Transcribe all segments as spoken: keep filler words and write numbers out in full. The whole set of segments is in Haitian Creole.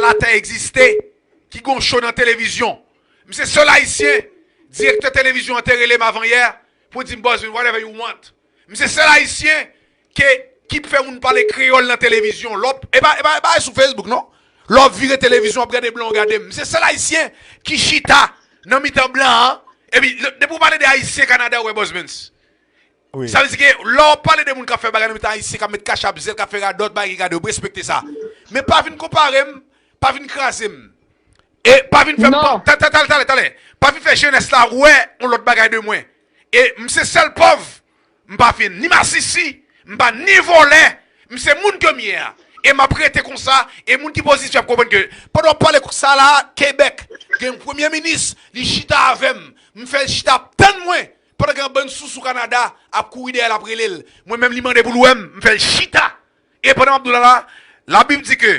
latè egziste, ki gon show nan televizyon. M se sèl ayisyen, direktè televizyon an te rele m avanyè pou di m, "Bosman, whatever you want." M se sèl ayisyen ke, ki fè moun pale kreyòl nan televizyon. Lè w, e pa, e pa, e pa sou Facebook, non. Lè w vire televizyon, w ap gade blan, w gade m. M se sèl ayisyen ki chita nan mitan blan an. Epi, lè, depi w pale de ayisyen Kanada, w wè Bosman. Wi. Sa vle di ke lè w pale de moun k ap fè bagay nan mitan ayisyen, k ap met kachap, zèl, k ap fè radòt, bagay ki gade, w respekte sa. Men pa vin konpare m, pa vin kraze m. E pa vin fè m, non, ta-, ta-, talè, talè, talè. Pa vin fè jenès la wè yon lòt bagay de mwen. E m se sèl pòv, m pa fin ni masisi, m pa ni vòlè, m se moun ke m ye a. E m ap rete konsa, e moun ki pozitif ap konprann ke pandan w ap pale konsa la, Kebèk, gen yon premye minis, li chita avè m, m fè l chita ap tann mwen, pandan gen yon bann sousou Kanada ap kouri dèyè l ap rele l. Mwen menm, li mande pou l wè m, m fè l chita. E pandan m ap di w la la, Labib di ke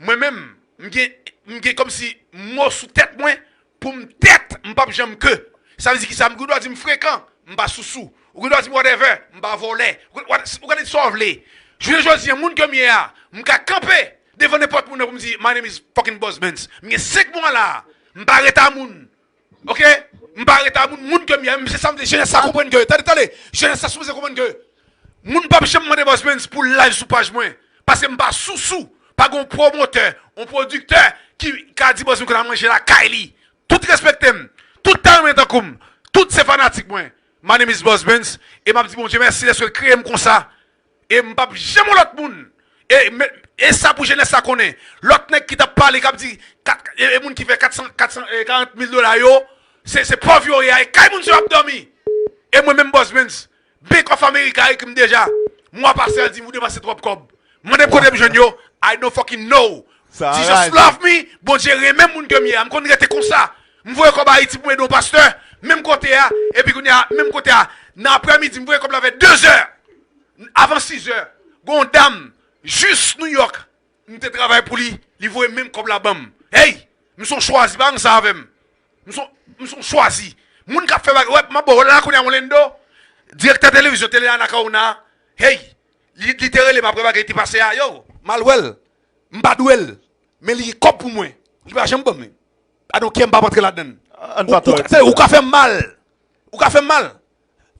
mwen menm, m gen, m gen kòmsi mo sou tèt mwen, pou m tèt, m p ap janm ke. Sa vle di kisa? M gen dwa di m frekan, m pa sousou. Ou gen dwa di m whatever, m pa vòlè. Ou, ou, ou ka di sa w vle. Jounen jodi a, moun ke m ye a, m ka kanpe devan nenpòt moun nan pou m di, "My name is fucking Bosman." M gen senk mwa la, m pa ret a moun. Oke? M pa ret a moun, moun ke m ye a, men se sa m vle jenès la konprann ke, tande, tande, jenès la sipoze konprann ke moun p ap janm mande Bosman pou l live sou paj mwen. Paske m pa sousou, pa gen yon pwomotè, yon pwodiktè ki ka di Bosman kote al manje lakay li. Tout respekte m, tout ta renmen tankou m, tout se fanatik mwen. My name is Bosman, e m ap di Bondye mèsi dèske l kreye m konsa. E m p ap janm yon lòt moun. E, men, e sa pou jenès la konnen. Lòt nèg ki t ap pale, k ap di, kat, e, e moun ki fè kat san, kat san, e, karant mil dola yo, se, se pòv yo ye a, e kay moun sa yo ap dòmi. E mwen menm, Bosman, Bank of America ekri m deja. Mwa pase a di m ou depanse twòp kòb. Mande m kote m jwenn yo, I don't fucking know. Jesus love me, Bondye renmen moun ke m ye a. M konn rete konsa. M voye kòb Ayiti pou m ede yon pastè, menm kote a, epi kounye a, menm kote a, nan aprèmidi, m voye kòb la vè de zè. Avan sizè, gon dam, jis New York, m te travay pou li, li voye menm kòb la ban m. Hey! M se yon chwazi, pa gen sa avè m. M se yon, m se yon chwazi. Moun k ap fè bagay, wè, m ap ba w la kounye a Orlando, direktè televizyon Tele Anacaona, hey! Li, li te rele m apre bagay te pase a, yo, m al wè l. M pa dwe l. Men li gen kòb pou mwen. Li pa janm ban m li. I don't care, m p ap antre ladan l. Ann pa twò rete la. Ou ka fè m mal. Ou ka fè m mal.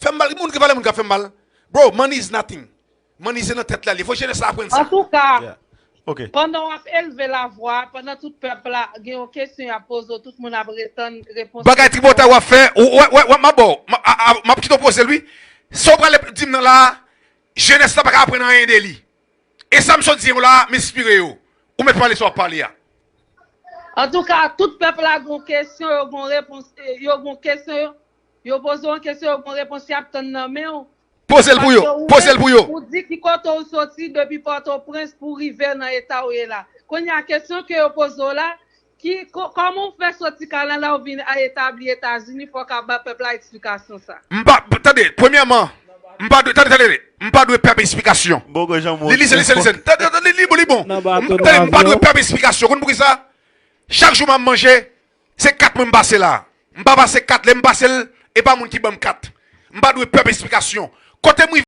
Fè m mal. Moun ki valè moun k ap fè m mal. Bro, money is nothing. Money se nan tèt la li ye. Fò jenès la aprann sa. Antouka, pandan w ap elve lavwa, pandan tout pèp la gen yon kesyon y ap poze w, tout moun ap retann repons. Bagay tripotay w ap fè, ou, wè, wè, wè, m ap ba w, m ap, a, a, m ap kite w poze l wi. Sa w prale di m nan la a, jenès la pa ka aprann anyen de li. E sa m sot di w la a, m enspire yo. Ou mèt pale sa w ap pale a. Antouka, tout pèp la gon kesyon, yo gon repons, yo gon kesyon, yo, yo poze w yon kesyon, yo gon repons y ap tann nan men w. Poze l pou yo, poze l pou yo. Ou di ki kote w soti depi Pòtoprens pou w rive nan eta w ye la. Kounye a, kesyon ke yo poze w la, ki, ko-, kòman w fè soti Kanada w vin a etabli Etazini, fò w ka ba pèp la eksplikasyon sa. M pa, tande, premyèman, m pa dwe, tande, tande, tande, m pa dwe pèp esplikasyon. Li, listen, listen, listen. Tande, tande, li, li bon, li bon. M, tande, m pa dwe pèp esplikasyon. Konn poukisa? Chak jou m ap manje, se kat mwen m pase la. M pa pase kat, lè m pase l, e pa moun ki ban m kat. M pa dwe pèp esplikasyon. Kote m rive